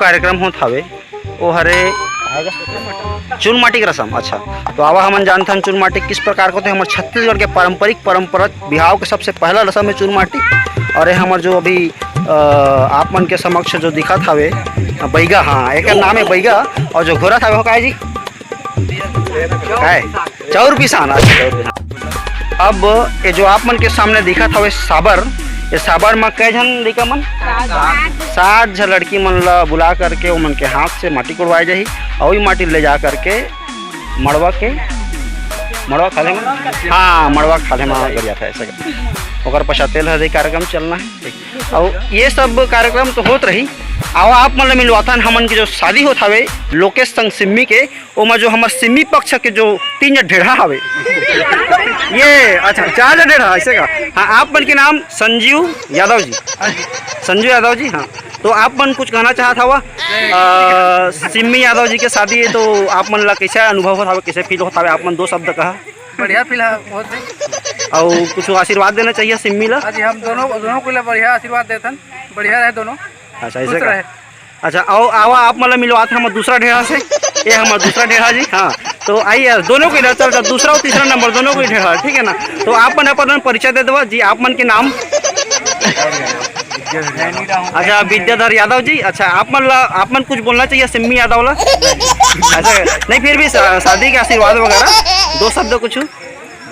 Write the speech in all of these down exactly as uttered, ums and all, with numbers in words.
कार्यक्रम होत हावे, वो हरे चून माटी के रसम। अच्छा, तो आवा हमन जानथन चून माटी किस प्रकार के होथे। हमर छत्तीसगढ़ के पारंपरिक, परंपरागत बिहाव के सबसे पहला रसम है चून माटी। और ये हमर जो अभी, अ, आप मन के समक्ष जो दिखत हावे, बैगा, हाँ, एकर नाम है बैगा। और जो घोरत हावे, हो काय जी? काय? चाउर पिसान, अच्छा, चाउर पिसान। अब ये जो आप मन के सामने दिखत हवे साबर, ये साबर म कै झन लइका मन? सात। सात झन लड़की मन ला बुला करके ओमन के हाथ से माटी कोड़वाए जाही, अउ ई माटी ले जा करके मड़वा के, मड़वा खाल्हे म, हाँ, मड़वा खाल्हे म गरियाथे ऐसे करके। ओकर पश्चात तेल हल्दी कार्यक्रम चलना है, ठीक। अउ ये सब कार्यक्रम तो होत रही। आवा आप मन ला मिलवाथन हमन के जो शादी होत हवे लोकेश संग सिम्मी के, ओमा जो हमर सिम्मी पक्ष के जो तीन झन ढेढ़ा हवे। ये, अच्छा, चार झन ढेढ़ा, ऐसे का? हाँ, आप मन के नाम संजीव यादव जी। संजीव यादव जी, हाँ। तो आप मन कुछ कहना चाहत हवा? अ, सिम्मी यादव जी के शादी है, तो आप मन ला कैसे अनुभव होत हवे, कैसे फील होत हवे? आप मन दो शब्द कहा। बढ़िया फील होत है। अउ कुछ आशीर्वाद देना चाहिए सिम्मी ला? हाँ जी, हम दोनों, दोनों को ला बढ़िया आशीर्वाद देथन, बढ़िया रहे दोनों। अच्छा, ऐसे खुश का? रहे। अच्छा, आओ, आवा, आप मन ला मिलवात हन हमर दूसरा ढेढ़ा से। ये हमर दूसरा ढेढ़ा जी, हाँ। तो आइए, दोनों को इधर चल, चल, दूसरा और तीसरा नंबर, दोनों को ही ढेढ़ा, ठीक है ना? तो आप मन अपन परिचय दे देवा जी, आप मन के नाम? अच्छा, विद्याधर यादव जी। अच्छा, आप मन ला, आप मन कुछ बोलना चाहिए सिम्मी यादव ला? अच्छा, नहीं, फिर भी शा-, शादी के आशीर्वाद वगैरह, दो शब्द कुछ।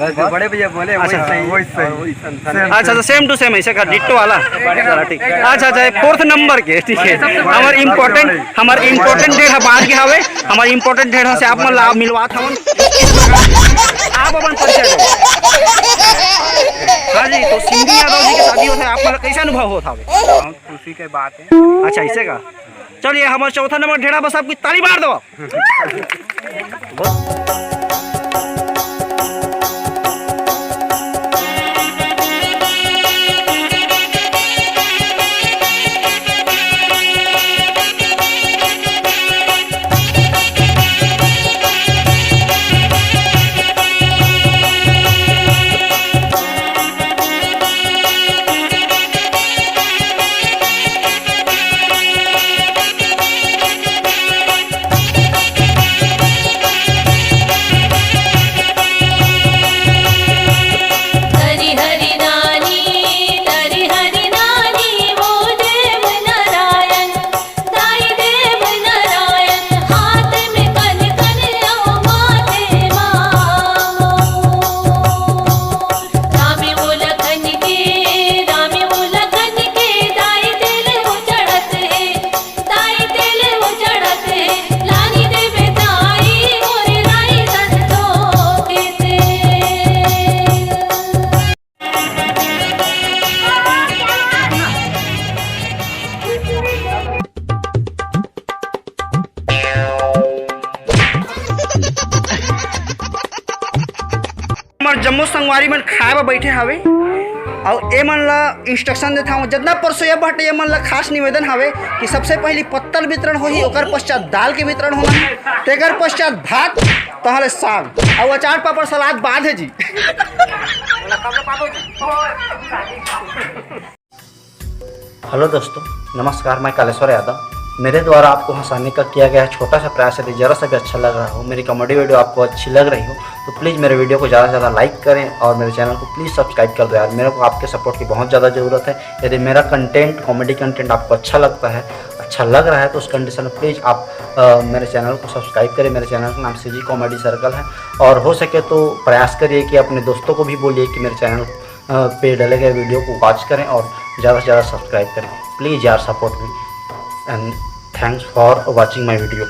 बस जो बड़े भैया बोले, वही अच्छा। सही। वही सही। अच्छा, तो same to same ऐसे का ditto वाला। चला, ठीक। अच्छा, अच्छा, ये fourth number के, ठीक है। हमार important, हमार important ढेढ़ा बांध के हवे, हमार important ढेढ़ा से आप मन ला मिलवात हवन। आप अपन परिचय दो। हाँ जी, तो सिम्मी यादव जी के शादी होत है, आप मन ला कैसे अनुभव होत हवे? बहुत खुशी के बात है। अच्छा, ऐसे का? चलिए, हमार चौथा नंबर ढेढ़ा, बस आपकी ताली मार दो। हमर जम्मो संगवारी मन खाए बर बैठे हवे, अउ ए मन ला instruction देत हवं, जतना परसोइया बाटे, ए मन ला खास निवेदन हवे कि सबसे पहली पत्तल वितरण होही, ओकर पश्चात दाल के वितरण होना हे, तेकर पश्चात भात, तहले साग, अउ अचार, पापड़, सलाद बाद हे जी। हेलो दोस्तों, नमस्कार, मैं कालेश्वर यादव। मेरे द्वारा आपको हंसाने का किया गया छोटा सा प्रयास, यदि ज़रा सा भी अच्छा लग रहा हो, मेरी कॉमेडी वीडियो आपको अच्छी लग रही हो, तो प्लीज़ मेरे वीडियो को ज़्यादा से ज़्यादा लाइक करें और मेरे चैनल को प्लीज़ सब्सक्राइब कर दो यार। मेरे को आपके सपोर्ट की बहुत ज़्यादा ज़रूरत है। यदि मेरा कंटेंट, कॉमेडी कंटेंट आपको अच्छा लगता है, अच्छा लग रहा है, तो उस कंडीशन में प्लीज़ आप, अ, मेरे चैनल को सब्सक्राइब करें। मेरे चैनल का नाम सीजी कॉमेडी सर्कल है, और हो सके तो प्रयास करिए कि अपने दोस्तों को भी बोलिए कि मेरे चैनल, अ, पे डाले गए वीडियो को वॉच करें और ज़्यादा से ज़्यादा सब्सक्राइब करें। प्लीज़ यार, support me, and thanks for watching my video।